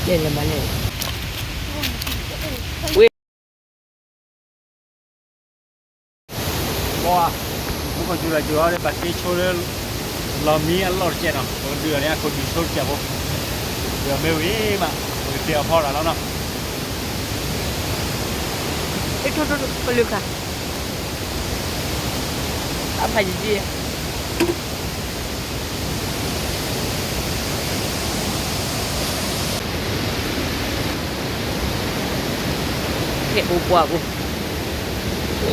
လဲၤလဲၤမၤလဲၣ်, ဝ့ၢ်, မူခိၣ်စူၤတၢ်စူၤအီၤ ပှၤတ့ဆိလၢ လီၤမံအလီၢ်တကဲးနီၤ, ပကဒုးအီၤန့ၣ် အခိၣ်ဒုးဆိတကဲးဖိ, ဒုးအီၤမ့ၢ်ဝံၤမး ပကတ့အီၤဖီတၢ်လီၤနီၤ. ထိထိထိ ပလုၢ်ခါ, အဖးယံာ်ယံာ် ဟဲအိၣ်ပှၤပူၤ,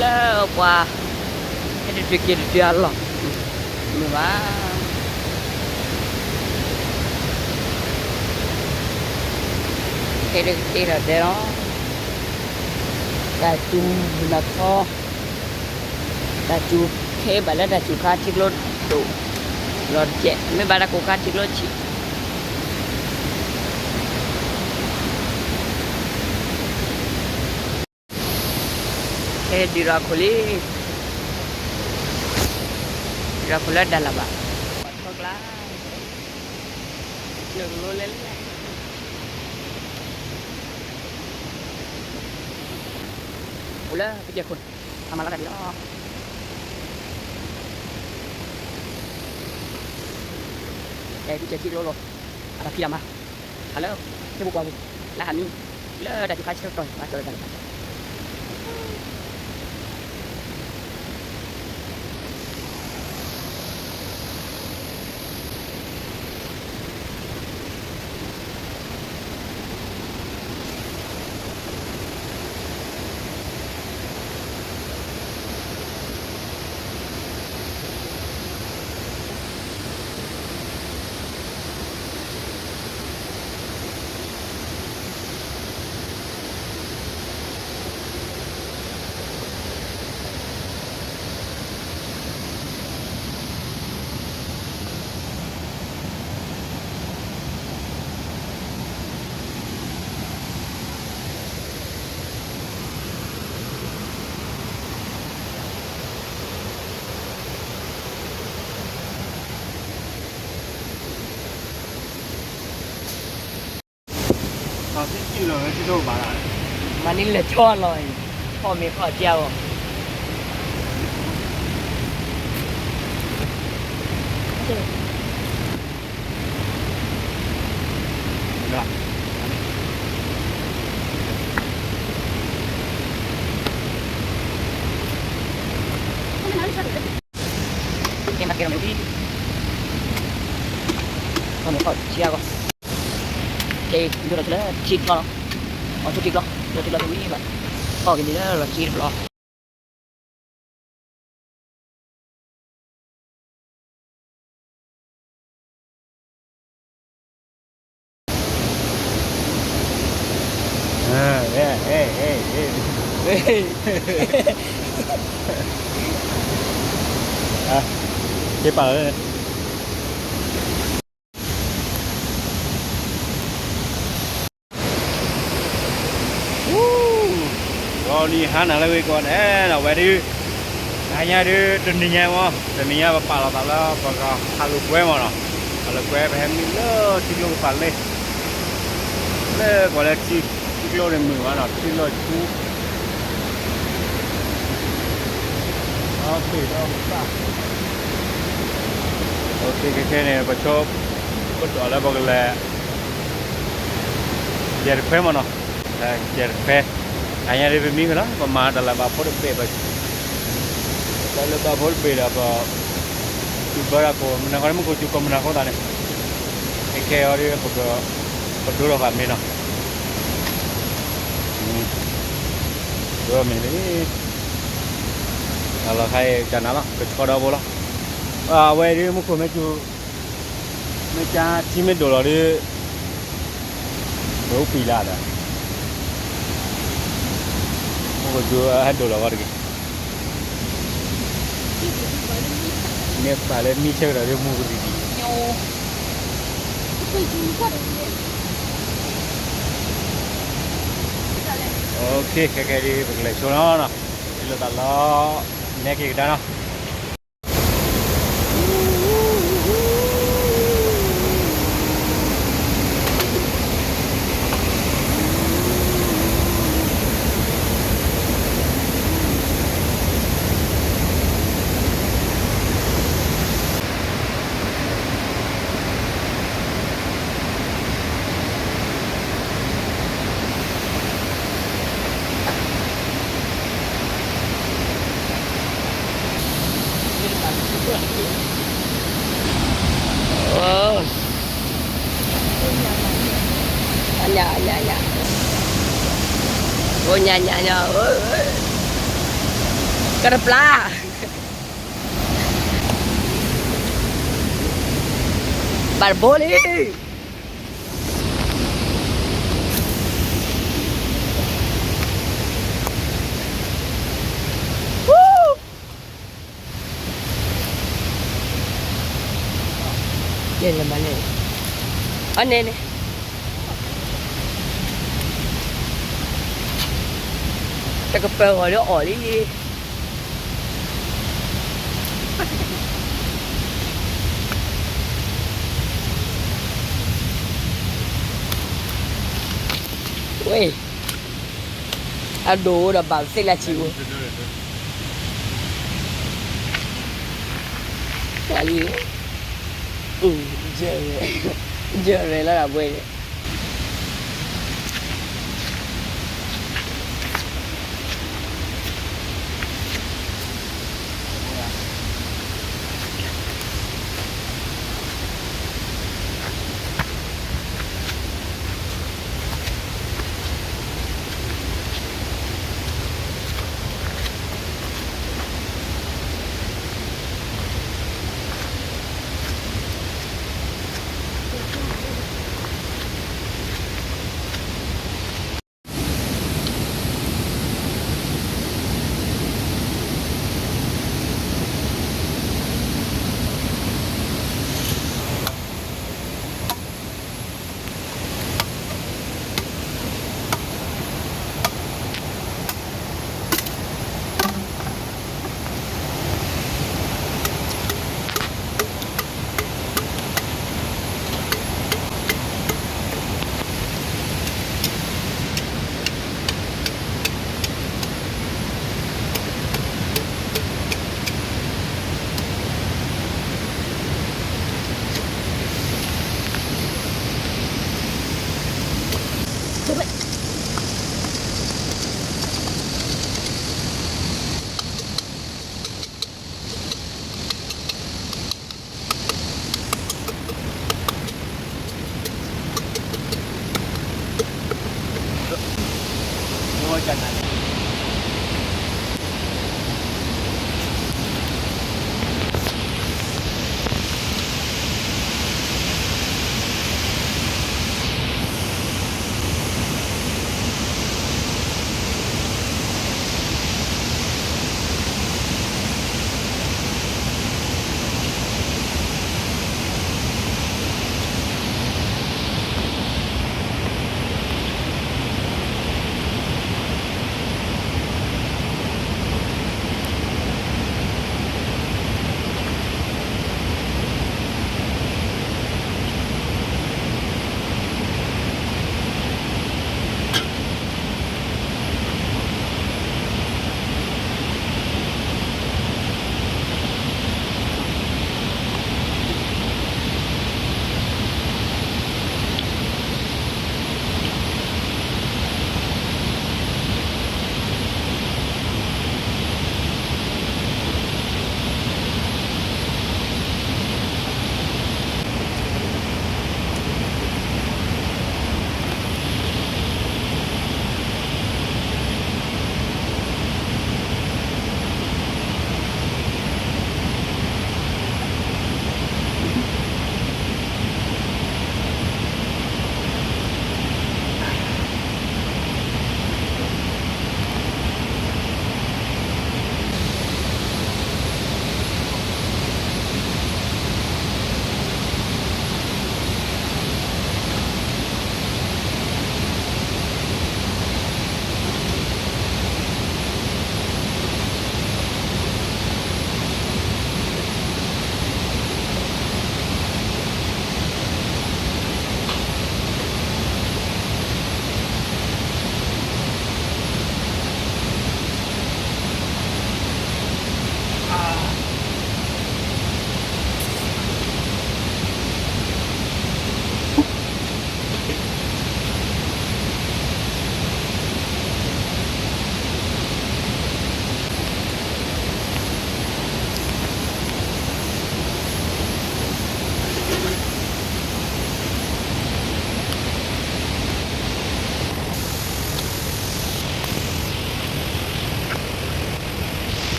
လၢပှၤ, ဟဲတတုၤက့ၤတတုၤအလီၢ်, မုာ်ဘၣ်, ဟဲတက့ၤဒီးဒဲးလီၤ, တၢ်စူၤနၤခီ တၢ်စူၤခဲဘၣ်လၢတၢ်စူၤခါထံကျိဒိၣ်, လီၤတကဲး မ့ၢ်ဘၣ်တၢ်ကိၢ်ခါထံကျိဆံး, ဟဲဒုးဒီးအခိၣ်လံ, ဒုးဒီးအခိၣ်လၢဒၣ်လၢ်ဘၣ်, ပှၤထီကျါ, နကလိလဲၤလၢ အိၣ်လၢပကဲခိၣ်န့ၣ်, အမၤလီၤတၢ်ဒ်လီၤ, အဲ ပကဲထံကျိလီၤ, အတၢ်ဖံးတၢ်မၤ, အလၢ, ဟဲပူၤပှၤပူၤ, လၢဟးမံ, လၢတၢ်စူၤခါဆၢကတီၢ်န့ၣ် ဘၣ်ကၠီၤလၢတၢ်လၢ မၤန့ၢ်လၢာ်ဆီလီၤအံၤ, ထီၣ်မ့ၤခီၣ်ကၢအီၤ, ကဲမၤကဲထီၣ်မ့ၤဝံၤ, ထီၣ်မ့ၤခီၣ်ကၢအီၤ, ကဲ ဒိၣ်ထီၣ်လၢထံကျီလီၤ, အီၣ်ထံကျီ, ဒိၣ်ထံကျီတဝံၤဘၣ်, ထီၣ်က့ၤန့ၣ်လၢလီၢ်ခံတဘျီ ကဲပာ်လီၤ ဂီၤနံၤဟါနၤလၢဝ့ၤကီၢ်န့ၣ်နီၤ ဝဲဒုး, တဟါညါဒုး တနံၤညါမ့ၢ် တနံၤညါပပာ်လီၤသးလၢ ပကဟးလိာ်ကွဲမ့ၢ်နီၤ, ဟးလိာ်ကွဲ ပဟဲမံလၢထံကျိကပၤလ့, လၢကွၢ်လၢထံကျိန့ၣ်မုာ်မးနီၤ ထံလီၢ်ဆူ ဘ့ၣ်ဒီးပၢ်, ခဲခဲန့ၣ် ပဆိ ပဒိးလၢပကလဲၤ ယဲၢ်တခွဲမ့ၢ်နီၤ, ယဲၢ်တခွဲ, အညါဒ်ပမံဝဲလီၤ ပမၤတၢ်လၢဘၣ်ဖိတဘ့ၣ်ဘၣ်, တၢ်လၢဘၣ်ဖိတဘ့ၣ်ဒီးပ စူၤဘၢတၢ်ကိးမုၢ်နၤဃီန့ၣ် မူခိၣ်စူၤကိးမုၢ်နၤဃီသးန့ၣ်, ခဲခဲအံၤဒ် ပဒိလီၤဃာ်မ့ၤနီၤ, ဒိမ့ၤန့ၣ်, တၢ်လီၤခါအံၤကနၤလီၤ ကဆှီဒီဘိလီၤ, အဝဲဒ်မူခိၣ်မ့ၢ်စူၤ မ့ၢ်ကါထံမ့ၢ်ဒိၣ်လီၤဒ် ပအိၣ်ပံၤလၢဒီး မူခိၣ်စူၤဟဲဒိၣ်လီၤဂီၢ်တဂ့ၤ, မ့ၢ်ပာ်လၢမံဆၢကတီၢ်ဒ်မူကရံၣ်ဒံး, ခဲခဲဒ် ပကလဲၤဆိနီၤ, တုၤလီၤသးလီၤ နဲက့ၤကဒါနီၤ. အိၣ်ညါညါညါ, အိၣ်ညါညါညါ, ကတပျၢ်, ဘၣ်တဘိလံ. န့ၣ်လၢမၤန့ၣ်, အန့ၣ်န့ၣ်, တကပၢၤဂီၤလၢအီၣ်လံ. ဝဲ, အဒိၣ်ဒီးဘၣ်သ့ၣ်လၢဆံးအိၣ်, ဝါလံ, ယဲၢ်ရဲၣ်လီၤဒၣ်ဝဲန့ၣ်.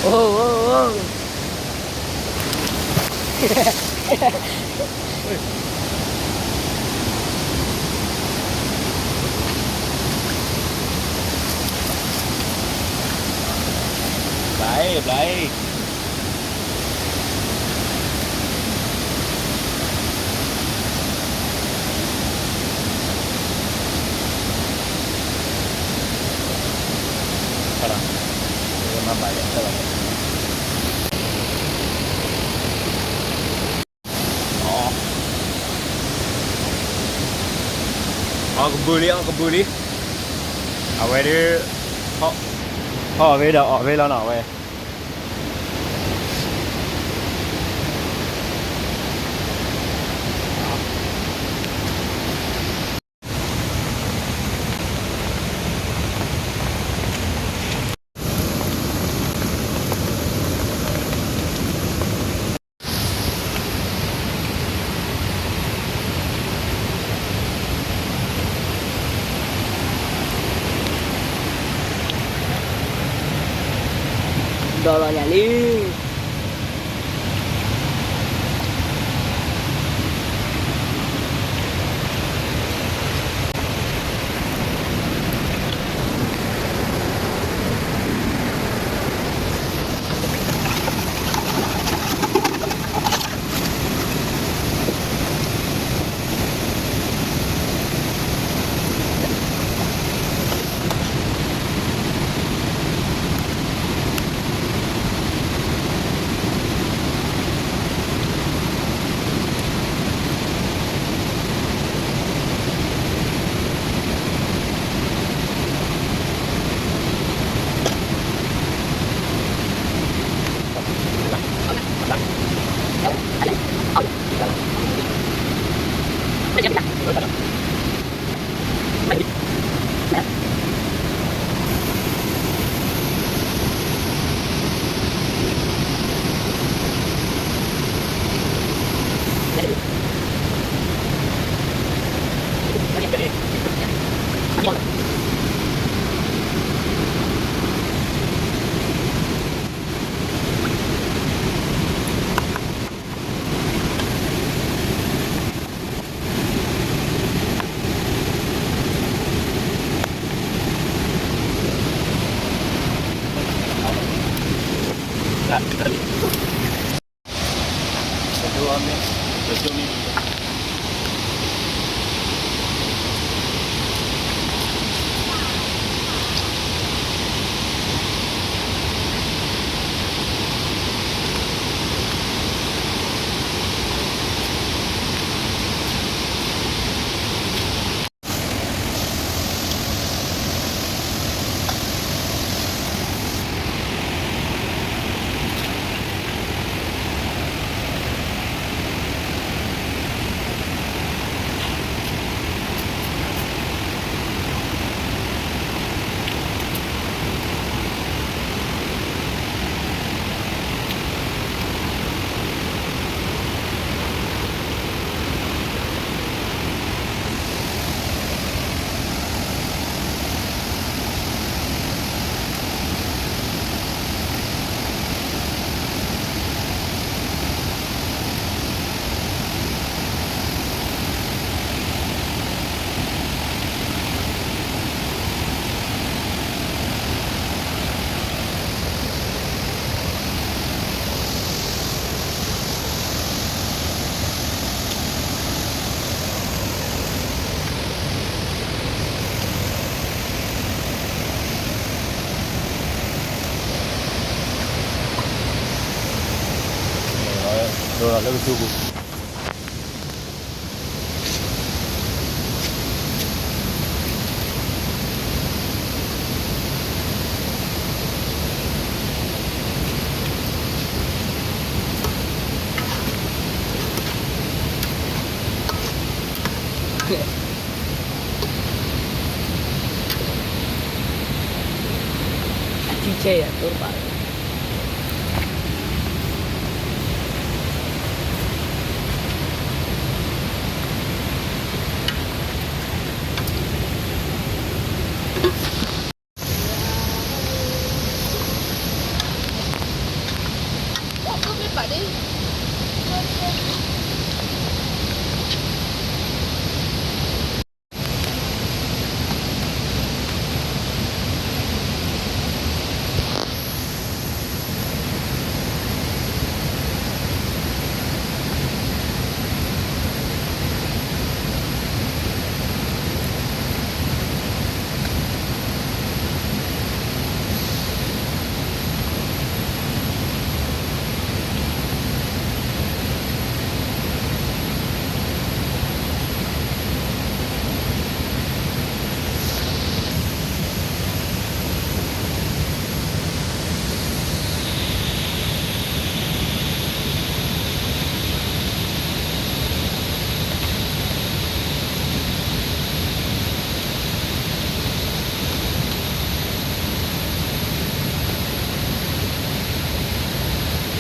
အိၣ် အိၣ် အိၣ် ဘျးအံၤ ဘျးအံၤ အီၣ်ကဘုးလံ အီၣ်ကဘုးလံ, အဝဲဒၣ် ဟီၣ် ဟီၣ်အီၣ်ဖဲဒီးအီၣ်ဖဲလီၤနီၤ အဝဲ ဒီးလီၤညါလံ. ဒိလီၤလၢကစူးပူၤ. ထံဆဲးယၤတိၢ်တဘၣ်လီၤ.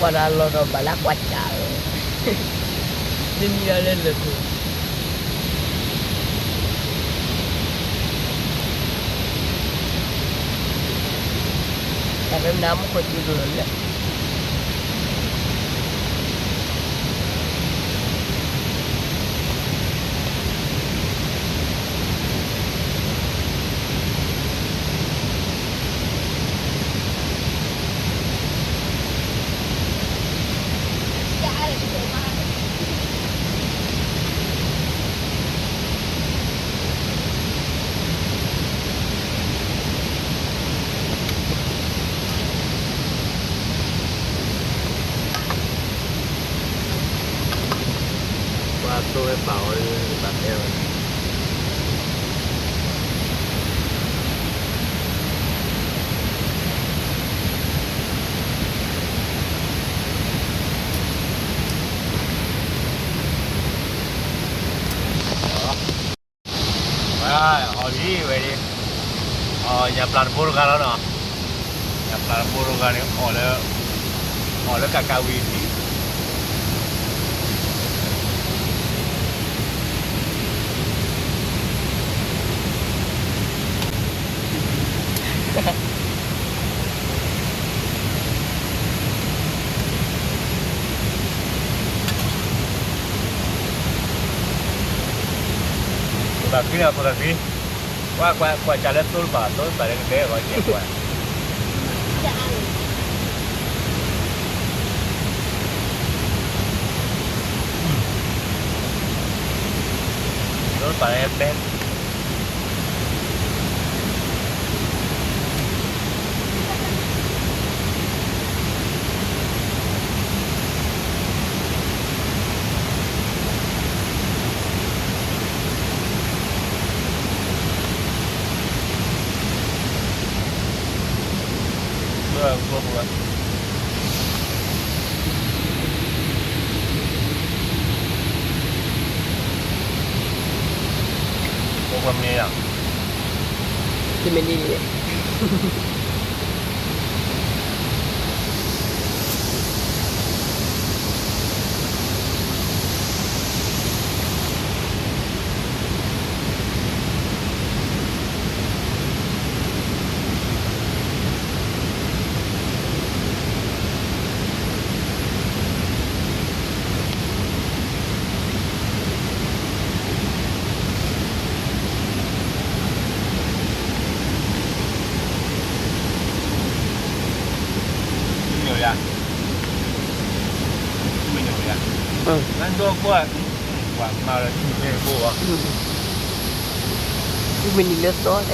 ကွၢ်လၢလီၤဒီးဘၣ်လၢကွၢ်စးဧၢ, မ့မ့ၢ်လၢလၢၢ်ခိၣ်, တၢ်ဖဲမနုၤမူခိၣ်စူၤလိာ်လၢ ပှၤသိဝဲပာ်အီၤလၢ ဘၣ်တဲဝဲ အီၣ်လံဝဲဒၣ်, အီၣ်ညၣ်ပျၢ်တဘိတဂၤလီၤနီၤ, ညၣ်ပျၢ်တဘိတဂၤန့ၣ် အီၣ်လၢ အီၣ်လၢကးကးဝံၤဒံး ဘၣ်ဃံလၤဖိသၣ်ဃံ, ကွၢ်ကွၢ်ကွၢ်စးလၢသိတပၤ သိတပၤလၢကဒဲကီးကဲကွၢ်, သိတပၤလၢကဒဲ တမံၤန့ၣ် မ့ၢ်ဝဲဒၣ်, မ့ၢ်ဝဲဒၣ်, နဒိၣ်ကိၢ်, ပှၤမၤလၢထံၣ်ဖဲဘိဘၣ်, မ့ၢ်နံၤလၢသီလဲၣ်.